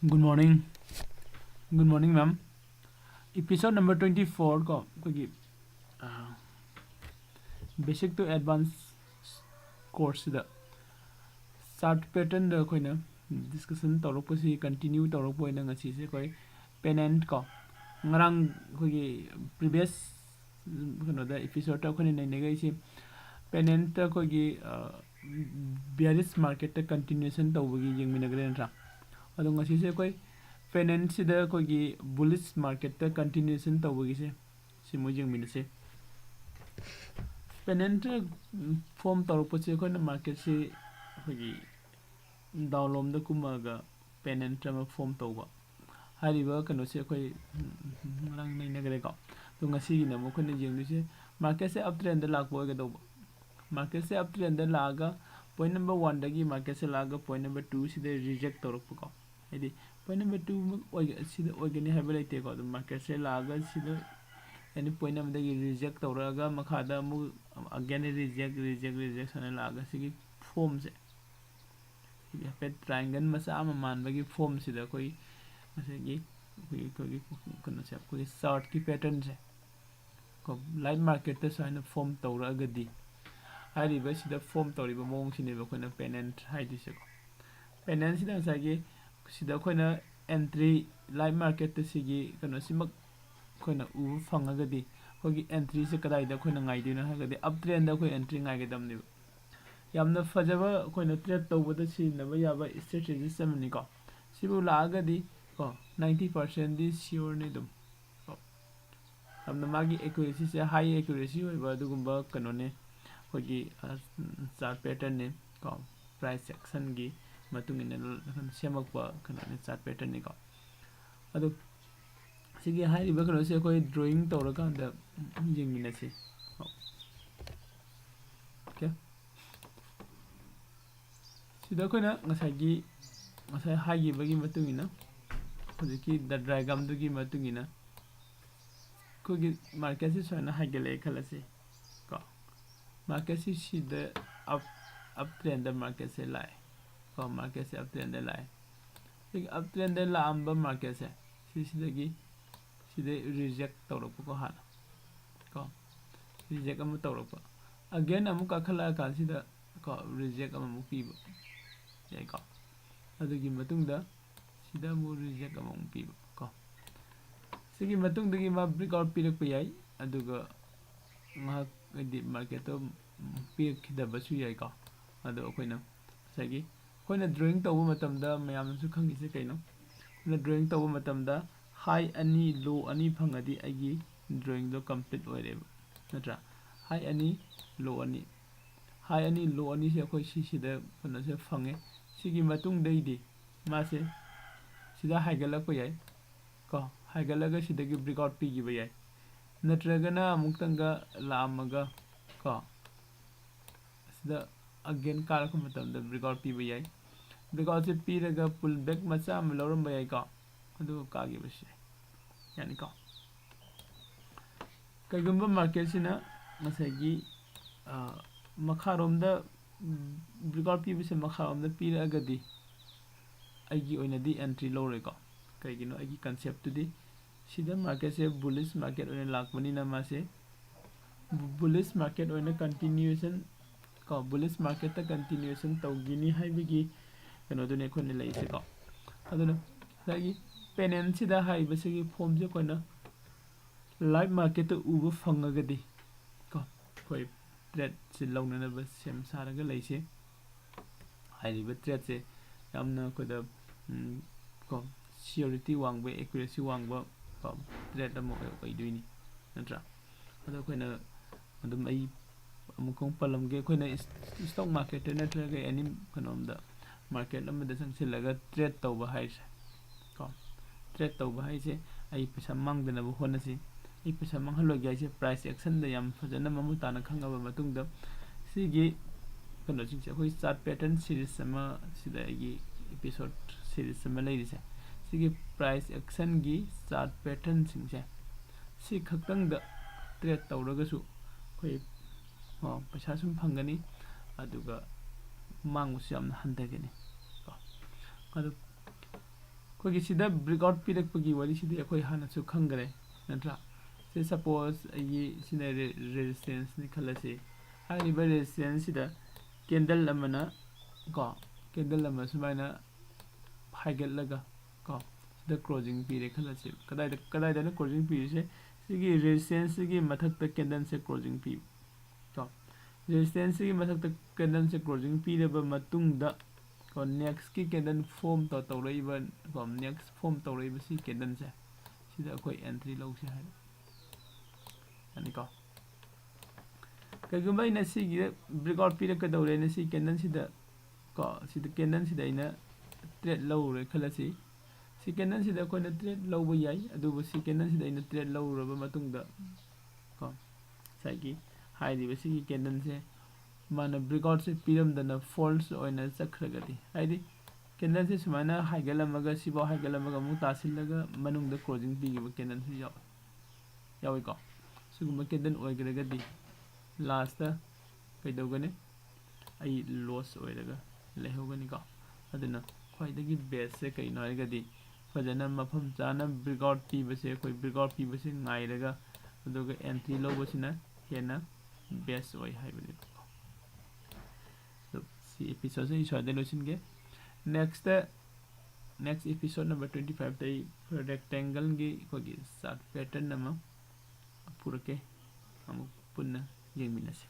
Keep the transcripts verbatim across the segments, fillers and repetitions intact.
Good morning. Good morning, ma'am. Episode number twenty four ꯀꯣ, ꯑꯩꯈꯣꯏꯒꯤ basic to advance course ꯁꯤꯗ chart pattern ꯗ ꯑꯩꯈꯣꯏꯅ discussion ꯇꯧꯔꯛꯄꯁꯤ continue ꯇꯧꯔꯛꯄ ꯑꯣꯏꯅ ꯉꯁꯤꯁꯦ ꯑꯩꯈꯣꯏ pennant ꯀꯣ, ꯉꯔꯥꯡ ꯑꯩꯈꯣꯏꯒꯤ previous ꯀꯩꯅꯣꯗ episode ꯇ ꯑꯩꯈꯣꯏꯅ ꯅꯩꯅꯈꯩꯁꯤ pennant ꯇ ꯑꯩꯈꯣꯏꯒꯤ bearish market ꯇ continuation ꯇꯧꯕꯒꯤ ꯌꯦꯡꯃꯤꯟꯅꯈ꯭ꯔꯦ ꯅꯠꯇ꯭ꯔꯥ? ꯑꯗꯣ ꯉꯁꯤꯁꯦ ꯑꯩꯈꯣꯏ pennant ꯁꯤꯗ ꯑꯩꯈꯣꯏꯒꯤ bullish market ꯇ continuation ꯇꯧꯕꯒꯤꯁꯦ ꯁꯤ ꯃꯣꯏ ꯌꯦꯡꯃꯤꯟꯅꯁꯦ꯫ Pennant form ꯇꯧꯔꯛꯄꯁꯦ ꯑꯩꯈꯣꯏꯅ market ꯁꯤ ꯑꯩꯈꯣꯏꯒꯤ down ꯂꯣꯝꯗ ꯀꯨꯝꯃꯛꯑꯒ pennant ꯑꯃ form ꯇꯧꯕ꯫ ꯍꯥꯏꯔꯤꯕ ꯀꯩꯅꯣꯁꯦ ꯑꯩꯈꯣꯏ ꯉꯔꯥꯡ ꯅꯩꯅꯈ꯭ꯔꯦꯀꯣ꯫ ꯑꯗꯣ ꯉꯁꯤꯒꯤꯅ ꯑꯃꯨꯛ ꯑꯩꯈꯣꯏꯅ ꯌꯦꯡꯗꯣꯏꯁꯦ market ꯁꯦ up trend ꯗ ꯂꯥꯛꯄ ꯑꯣꯏꯒꯗꯧꯕ꯫ Market ꯁꯦ up trend ꯗ ꯂꯥꯛꯑꯒ point number one ꯗꯒꯤ market ꯁꯦ ꯂꯥꯛꯑꯒ point number two ꯁꯤꯗ reject ꯇꯧꯔꯛꯄꯀꯣ꯫ ꯍꯥꯏꯗꯤ point number two ꯃꯛ ꯑꯣꯏꯒ-, ꯁꯤꯗ ꯑꯣꯏꯒꯅꯤ ꯍꯥꯏꯕ ꯂꯩꯇꯦꯀꯣ꯫ ꯑꯗꯨꯝ market ꯁꯦ ꯂꯥꯛꯑꯒ ꯁꯤꯗ any point ꯑꯃꯗꯒꯤ reject ꯇꯧꯔꯛꯑꯒ ꯃꯈꯥꯗ ꯑꯃꯨꯛ again reject, reject, reject ꯁꯨꯃꯥꯏꯅ ꯂꯥꯛꯑꯒ ꯁꯤꯒꯤ form ꯁꯦ, ꯁꯤꯒꯤ ꯍꯥꯏꯐꯦꯠ triangle ꯃꯆꯥ ꯑꯃ ꯃꯥꯟꯕꯒꯤ form ꯁꯤꯗ ꯑꯩꯈꯣꯏ ꯉꯁꯥꯏꯒꯤ ꯑꯩꯈꯣꯏꯒꯤ, ꯑꯩꯈꯣꯏꯒꯤ ꯀꯩꯅꯣꯁꯦ, ꯑꯩꯈꯣꯏꯒꯤ chart ꯀꯤ pattern ꯁꯦ ꯀꯣ, live market ꯇ ꯁꯨꯃꯥꯏꯅ form ꯇꯧꯔꯛꯑꯒꯗꯤ ꯍꯥꯏꯔꯤꯕ ꯁꯤꯗ form ꯇꯧꯔꯤꯕ ꯃꯑꯣꯡꯁꯤꯅꯦꯕ ꯑꯩꯈꯣꯏꯅ pennant ꯍꯥꯏꯗꯣꯏꯁꯦꯀꯣ꯫ Pennant ꯁꯤꯗ ꯉꯁꯥꯏꯒꯤ ꯁꯤꯗ ꯑꯩꯈꯣꯏꯅ entry, live market ꯇ ꯁꯤꯒꯤ ꯀꯩꯅꯣꯁꯤꯃꯛ ꯑꯩꯈꯣꯏꯅ ꯎꯕ ꯐꯪꯉꯒꯗꯤ ꯑꯩꯈꯣꯏꯒꯤ entry ꯁꯦ ꯀꯗꯥꯏꯗ ꯑꯩꯈꯣꯏꯅ ꯉꯥꯏꯗꯣꯏꯅꯣ ꯍꯥꯏꯔꯒꯗꯤ up trend ꯗ ꯑꯩꯈꯣꯏ entry ꯉꯥꯏꯒꯗꯕꯅꯦꯕ꯫ ꯌꯥꯝꯅ ꯐꯖꯕ ꯑꯩꯈꯣꯏꯅ trade ꯇꯧꯕꯗ ꯁꯤꯖꯤꯟꯅꯕ ꯌꯥꯕ strategies ꯑꯃꯅꯤꯀꯣ꯫ ꯁꯤꯕꯨ ꯂꯥꯛꯑꯒꯗꯤ ꯀꯣ ninety percent ꯗꯤ sure ꯅꯤ ꯑꯗꯨꯝ ꯀꯣ꯫ ꯌꯥꯝꯅ ꯃꯥꯒꯤ accuracy ꯁꯦ high accuracy ꯑꯣꯏꯕ ꯑꯗꯨꯒꯨꯝꯕ ꯀꯩꯅꯣꯅꯤ, ꯑꯩꯈꯣꯏꯒꯤ chart pattern ꯅꯤ ꯀꯣ꯫ Price action ꯒꯤ ꯃꯇꯨꯡ ꯏꯟꯅ ꯁꯦꯝꯃꯛꯄ ꯀꯩꯅꯣꯅꯤ, chart pattern ꯅꯤꯀꯣ꯫ ꯑꯗꯨ ꯁꯤꯒꯤ ꯍꯥꯏꯔꯤꯕ ꯀꯩꯅꯣꯁꯦ ꯑꯩꯈꯣꯏ drawing ꯇꯧꯔꯀꯥꯟꯗ ꯌꯦꯡꯃꯤꯟꯅꯁꯤ꯫ Okay꯫ ꯁꯤꯗ ꯑꯩꯈꯣꯏꯅ ꯉꯁꯥꯏꯒꯤ, ꯉꯁꯥꯏ ꯍꯥꯏꯈꯤꯕꯒꯤ ꯃꯇꯨꯡ ꯏꯟꯅ, ꯍꯧꯖꯤꯛꯀꯤ the diagram ꯗꯨꯒꯤ ꯃꯇꯨꯡ ꯏꯟꯅ ꯑꯩꯈꯣꯏꯒꯤ market ꯁꯤ ꯁꯨꯃꯥꯏꯅ ꯍꯥꯏꯒꯠꯂꯛꯑꯦ ꯈꯜꯂꯁꯤ ꯀꯣ꯫ Market ꯁꯤ ꯁꯤꯗ up, up trend ꯗ market ꯁꯦ ꯂꯥꯛꯑꯦ ꯀꯣ, market ꯁꯦ up trend ꯗ ꯂꯥꯛꯑꯦ꯫ ꯁꯤꯒꯤ ꯑꯞ ꯇ꯭ꯔꯦꯟꯗ ꯂꯥꯛꯑꯝꯕ ꯃꯥꯔꯀꯦꯠꯁꯦ, ꯁꯤꯁꯤꯗꯒꯤ, ꯁꯤꯗꯩ ꯔꯤꯖꯦꯛ ꯇꯧꯔꯛꯄꯀꯣ ꯍꯥꯟꯅ, ꯀꯣ, ꯔꯤꯖꯦꯛ ꯑꯃ ꯇꯧꯔꯛꯄ꯫ ꯑꯒꯦꯟ ꯑꯃꯨꯛ ꯀꯥꯈꯠꯂꯛꯑꯀꯥꯟꯁꯤꯗ, ꯀꯣ, ꯔꯤꯖꯦꯛ ꯑꯃꯃꯨꯛ ꯄꯤꯕ ꯌꯥꯏꯀꯣ꯫ ꯑꯗꯨꯒꯤ ꯃꯇꯨꯡꯗ ꯁꯤꯗ ꯑꯃꯨꯛ ꯔꯤꯖꯦꯛ ꯑꯃꯃꯨꯛ ꯄꯤꯕ ꯀꯣ꯫ ꯁꯤꯒꯤ ꯃꯇꯨꯡꯗꯒꯤ ꯃꯥ ꯕ꯭ꯔꯦꯛ ꯑꯥꯎꯠ ꯄꯤꯔꯛꯄ ꯌꯥꯏ, ꯑꯗꯨꯒ ꯉꯥꯏꯍꯥꯛ, ꯍꯥꯏꯗꯤ, ꯃꯥꯔꯀꯦꯠꯇꯣ ꯄꯤꯔꯛꯈꯤꯗꯕꯁꯨ ꯌꯥꯏꯀꯣ꯫ ꯑꯗꯣ ꯑꯩꯈꯣꯏꯅ ꯉꯁꯥꯏꯒꯤ ꯑꯩꯈꯣꯏꯅ ꯗ꯭ꯔꯣꯌꯤꯡ ꯇꯧꯕ ꯃꯇꯝꯗ ꯃꯌꯥꯝꯅꯁꯨ ꯈꯪꯉꯤꯁꯦ ꯀꯩꯅꯣ? ꯑꯩꯈꯣꯏꯅ ꯗ꯭ꯔꯣꯌꯤꯡ ꯇꯧꯕ ꯃꯇꯝꯗ ꯍꯥꯏ ꯑꯅꯤ, ꯂꯣ ꯑꯅꯤ ꯐꯪꯉꯗꯤ ꯑꯩꯒꯤ ꯗ꯭ꯔꯣꯌꯤꯡꯗꯣ ꯀꯝꯄ꯭ꯂꯤꯠ ꯑꯣꯏꯔꯦꯕ, ꯅꯠꯇ꯭ꯔꯥ? ꯍꯥꯏ ꯑꯅꯤ, ꯂꯣ ꯑꯅꯤ, ꯍꯥꯏ ꯑꯅꯤ, ꯂꯣ ꯑꯅꯤꯁꯦ ꯑꯩꯈꯣꯏ ꯁꯤꯁꯤꯗ ꯀꯩꯅꯣꯁꯦ ꯐꯪꯉꯦ꯫ ꯁꯤꯒꯤ ꯃꯇꯨꯡꯗꯩꯗꯤ ꯃꯥꯁꯦ ꯁꯤꯗ ꯍꯥꯏꯒꯠꯂꯛꯄ ꯌꯥꯏ ꯀꯣ, ꯍꯥꯏꯒꯠꯂꯒ ꯁꯤꯗꯒꯤ ꯕ꯭ꯔꯦꯛ ꯑꯥꯎꯠ ꯄꯤꯈꯤꯕ ꯌꯥꯏ, ꯅꯠꯇ꯭ꯔꯒꯅ ꯑꯃꯨꯛꯇꯪꯒ ꯂꯥꯛꯑꯝꯃꯒ ꯀꯣ, ꯑꯁꯤꯗ ꯑꯒꯦꯟ ꯀꯥꯔꯛꯄ ꯃꯇꯝꯗ ꯕ꯭ꯔꯦꯛ ꯑꯥꯎꯠ ꯄꯤꯕ ꯌꯥꯏ꯫ ꯕ꯭ꯔꯦꯛ ꯑꯥꯎꯠꯁꯦ ꯄꯤꯔꯒ ꯄꯨꯜ ꯕꯦꯛ ꯃꯆꯥ ꯑꯃ ꯂꯧꯔꯝꯕ ꯌꯥꯏꯀꯣ, ꯑꯗꯨꯒ ꯀꯥꯈꯤꯕꯁꯦ ꯌꯥꯅꯤꯀꯣ꯫ ꯀꯩꯒꯨꯝꯕ ꯃꯥꯔꯀꯦꯠꯁꯤꯅ ꯉꯁꯥꯏꯒꯤ, ꯑ, ꯃꯈꯥꯔꯣꯝꯗ ꯕ꯭ꯔꯦꯛ ꯑꯥꯎꯠ ꯄꯤꯕꯁꯦ ꯃꯈꯥꯔꯣꯝꯗ ꯄꯤꯔꯛꯑꯒꯗꯤ ꯑꯩꯒꯤ ꯑꯣꯏꯅꯗꯤ ꯑꯦꯟꯇ꯭ꯔꯤ ꯂꯧꯔꯣꯏꯀꯣ꯫ ꯀꯩꯒꯤꯅꯣ? ꯑꯩꯒꯤ ꯀꯟꯁꯦꯞꯇꯨꯗꯤ ꯁꯤꯗ ꯃꯥꯔꯀꯦꯠꯁꯦ ꯕꯨꯂꯤꯁ ꯃꯥꯔꯀꯦꯠ ꯑꯣꯏꯅ ꯂꯥꯛꯄꯅꯤꯅ ꯃꯥꯁꯦ ꯕꯨꯂꯤꯁ ꯃꯥꯔꯀꯦꯠ ꯑꯣꯏꯅ ꯀꯟꯇꯤꯅ꯭ꯌꯨꯑꯦꯁꯟ ꯀꯣ, ꯕꯨꯂꯤꯁ ꯃꯥꯔꯀꯦꯠꯇ ꯀꯟꯇꯤꯅ꯭ꯌꯨꯑꯦꯁꯟ ꯇꯧꯈꯤꯅꯤ ꯍꯥꯏꯕꯒꯤ ꯀꯩꯅꯣꯗꯨꯅꯤ ꯑꯩꯈꯣꯏꯅ ꯂꯩꯔꯤꯁꯦꯀꯣ꯫ ꯑꯗꯨꯅ ꯉꯁꯥꯏꯒꯤ ꯄꯦꯅꯦꯟꯁꯤꯗ ꯍꯥꯏꯔꯤꯕꯁꯤꯒꯤ ꯐꯣꯝꯁꯦ ꯑꯩꯈꯣꯏꯅ ꯂꯥꯏꯚ ꯃꯥꯔꯀꯦꯠꯇ ꯎꯕ ꯐꯪꯉꯒꯗꯤ ꯀꯣ, ꯑꯩꯈꯣꯏ ꯇ꯭ꯔꯦꯠꯁꯤ ꯂꯧꯅꯅꯕ ꯁꯦꯝ ꯁꯥꯔꯒ ꯂꯩꯁꯦ꯫ ꯍꯥꯏꯔꯤꯕ ꯇ꯭ꯔꯦꯠꯁꯦ ꯌꯥꯝꯅ ꯑꯩꯈꯣꯏꯗ, ꯎꯝ, ꯀꯣ, ꯁꯤꯌꯣꯔꯤꯇꯤ ꯋꯥꯡꯕ, ꯑꯦꯀꯨꯔꯦꯁꯤ ꯋꯥꯡꯕ, ꯀꯣ, ꯇ꯭ꯔꯦꯠ ꯑꯃ ꯑꯣꯏ-, ꯑꯣꯏꯗꯣꯏꯅꯤ, ꯅꯠꯇ꯭ꯔꯥ? ꯑꯗꯣ ꯑꯩꯈꯣꯏꯅ ꯑꯗꯨꯝ, ꯑꯩ ꯑꯃꯨꯛꯀ ꯑꯃꯨꯛ ꯄꯜꯂꯝꯒꯦ, ꯑꯩꯈꯣꯏꯅ ꯏꯁ-, ꯏꯁꯇꯣꯛ ꯃꯥꯔꯀꯦꯠꯇ ꯅꯠꯇ꯭ꯔꯒ ꯑꯦꯅꯤ ꯀꯩꯅꯣꯝꯗ, ꯃꯥꯔꯀꯦꯠ ꯑꯃꯗ ꯆꯪꯁꯤꯜꯂꯒ ꯇ꯭ꯔꯦꯠ ꯇꯧꯕ ꯍꯥꯏꯁꯦ, ꯀꯣ, ꯇ꯭ꯔꯦꯠ ꯇꯧꯕ ꯍꯥꯏꯁꯦ ꯑꯩ ꯄꯩꯁꯥ ꯃꯥꯡꯗꯅꯕ ꯍꯣꯠꯅꯁꯤ꯫ ꯑꯩ ꯄꯩꯁꯥ ꯃꯥꯡꯍꯜꯂꯣꯏꯒꯦ ꯍꯥꯏꯁꯦ ꯄ꯭ꯔꯥꯏꯁ ꯑꯦꯛꯁꯟꯗ ꯌꯥꯝ ꯐꯖꯅ ꯃꯃꯨꯠ ꯇꯥꯅ ꯈꯪꯉꯕ ꯃꯇꯨꯡꯗ, ꯁꯤꯒꯤ ꯀꯩꯅꯣꯁꯤꯡꯁꯦ, ꯑꯩꯈꯣꯏ ꯆꯥꯔꯠ ꯄꯦꯇꯔꯟ ꯁꯤꯔꯤꯁ ꯑꯃ, ꯁꯤꯗ ꯑꯩꯒꯤ ꯑꯦꯄꯤꯁꯣꯠ ꯁꯤꯔꯤꯁ ꯑꯃ ꯂꯩꯔꯤꯁꯦ, ꯁꯤꯒꯤ ꯄ꯭ꯔꯥꯏꯁ ꯑꯦꯛꯁꯟꯒꯤ ꯆꯥꯔꯠ ꯄꯦꯇꯔꯟꯁꯤꯡꯁꯦ ꯁꯤ ꯈꯛꯇꯪꯗ ꯇ꯭ꯔꯦꯠ ꯇꯧꯔꯒꯁꯨ ꯑꯩꯈꯣꯏ, ꯑ, ꯄꯩꯁꯥ ꯁꯨꯝ ꯐꯪꯒꯅꯤ, ꯑꯗꯨꯒ ꯃꯥꯡꯕꯁꯨ ꯌꯥꯝꯅ ꯍꯟꯊꯒꯅꯤ ꯀꯣ꯫ ꯑꯗꯨ ꯑꯩꯈꯣꯏꯒꯤ ꯁꯤꯗ breakout ꯄꯤꯔꯛꯄꯒꯤ ꯋꯥꯔꯤꯁꯤꯗꯤ ꯑꯩꯈꯣꯏ ꯍꯥꯟꯅꯁꯨ ꯈꯪꯈ꯭ꯔꯦ, ꯅꯠꯇ꯭ꯔꯥ? ꯁꯤ suppose ꯑꯩꯒꯤ ꯁꯤꯅ ꯔꯦ-, resistanceꯅꯤ ꯈꯜꯂꯁꯤ꯫ ꯍꯥꯏꯔꯤꯕ resistanceꯁꯤꯗ candle ꯑꯃꯅ, ꯀꯣ, candle ꯑꯃ ꯁꯨꯃꯥꯏꯅ ꯍꯥꯏꯒꯠꯂꯒ, ꯀꯣ, ꯁꯤꯗ closing ꯄꯤꯔꯦ ꯈꯜꯂꯁꯤ꯫ ꯀꯗꯥꯏꯗ, ꯀꯗꯥꯏꯗꯅ closing ꯄꯤꯔꯤꯁꯦ? ꯁꯤꯒꯤ resistanceꯁꯤꯒꯤ ꯃꯊꯛꯇ candleꯁꯦ closing ꯄꯤꯕ, ꯀꯣ꯫ Resistanceꯁꯤꯒꯤ ꯃꯊꯛꯇ candleꯁꯦ closing ꯄꯤꯔꯕ ꯃꯇꯨꯡꯗ, ꯀꯣ, nextꯀꯤ candle form ꯇꯧ-, ꯇꯧꯔꯛꯏꯕ, ꯀꯣ, next form ꯇꯧꯔꯛꯏꯕ ꯁꯤ candleꯁꯦ, ꯁꯤꯗ ꯑꯩꯈꯣꯏ entry ꯂꯧꯁꯦ ꯍꯥꯏꯕ꯫ ꯌꯥꯅꯤꯀꯣ? ꯀꯩꯒꯨꯝꯕ ꯑꯩꯅ ꯁꯤꯒꯤ breakout ꯄꯤꯔꯛꯀꯗꯧꯔꯦꯅ ꯁꯤ candleꯁꯤꯗ, ꯀꯣ, ꯁꯤꯗ candleꯁꯤꯗ ꯑꯩꯅ trade ꯂꯧꯔꯨꯔꯦ ꯈꯜꯂꯁꯤ꯫ ꯁꯤ candleꯁꯤꯗ ꯑꯩꯈꯣꯏꯅ trade ꯂꯧꯕ ꯌꯥꯏ, ꯑꯗꯨꯕꯨ ꯁꯤ candleꯁꯤꯗ ꯑꯩꯅ trade ꯂꯧꯔꯨꯔꯕ ꯃꯇꯨꯡꯗ, ꯀꯣ, ꯉꯁꯥꯏꯒꯤ ꯍꯥꯏꯔꯤꯕ ꯁꯤꯒꯤ candleꯁꯦ ꯃꯥꯅ breakoutꯁꯦ ꯄꯤꯔꯝꯗꯅ false ꯑꯣꯏꯅ ꯆꯠꯈ꯭ꯔꯒꯗꯤ, ꯍꯥꯏꯗꯤ candleꯁꯦ ꯁꯨꯃꯥꯏꯅ ꯍꯥꯏꯒꯠꯂꯝꯃꯒ, ꯁꯤꯐꯥꯎ ꯍꯥꯏꯒꯠꯂꯝꯃꯒ ꯑꯃꯨꯛ ꯇꯥꯁꯤꯜꯂꯒ ꯃꯅꯨꯡꯗ closing ꯄꯤꯈꯤꯕ candleꯁꯨ ꯌꯥꯎꯋꯦ, ꯌꯥꯎꯋꯤꯀꯣ꯫ ꯁꯤꯒꯨꯝꯕ candle ꯑꯣꯏꯈ꯭ꯔꯒꯗꯤ lastꯇ ꯀꯩꯗꯧꯒꯅꯤ? ꯑꯩ loss ꯑꯣꯏꯔꯒ ꯂꯩꯍꯧꯒꯅꯤꯀꯣ꯫ ꯑꯗꯨꯅ ꯈ꯭ꯋꯥꯏꯗꯒꯤ bestꯁꯦ ꯀꯩꯅꯣ ꯍꯥꯏꯔꯒꯗꯤ, ꯐꯖꯅ ꯃꯐꯝ ꯆꯥꯅ breakout ꯄꯤꯕꯁꯦ, ꯑꯩꯈꯣꯏ breakout ꯄꯤꯕꯁꯦ ꯉꯥꯏꯔꯒ, ꯑꯗꯨꯒ entry ꯂꯧꯕꯁꯤꯅ ꯍꯦꯟꯅ best ꯑꯣꯏ ꯍꯥꯏꯕꯅꯦꯕꯀꯣ꯫ ꯑꯗꯨ ꯁꯤ episodeꯁꯦ ꯑꯩ ꯁ꯭ꯋꯥꯏꯗ ꯂꯣꯏꯁꯤꯟꯒꯦ꯫ Next, next episode number twenty fiveꯇ ꯑꯩ rectangleꯒꯤ ꯑꯩꯈꯣꯏꯒꯤ chart pattern ꯑꯃ ꯄꯨꯔꯛꯀꯦ, ꯑꯃꯨꯛ ꯄꯨꯟꯅ ꯌꯦꯡꯃꯤꯟꯅꯁꯤ꯫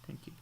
Thank you꯫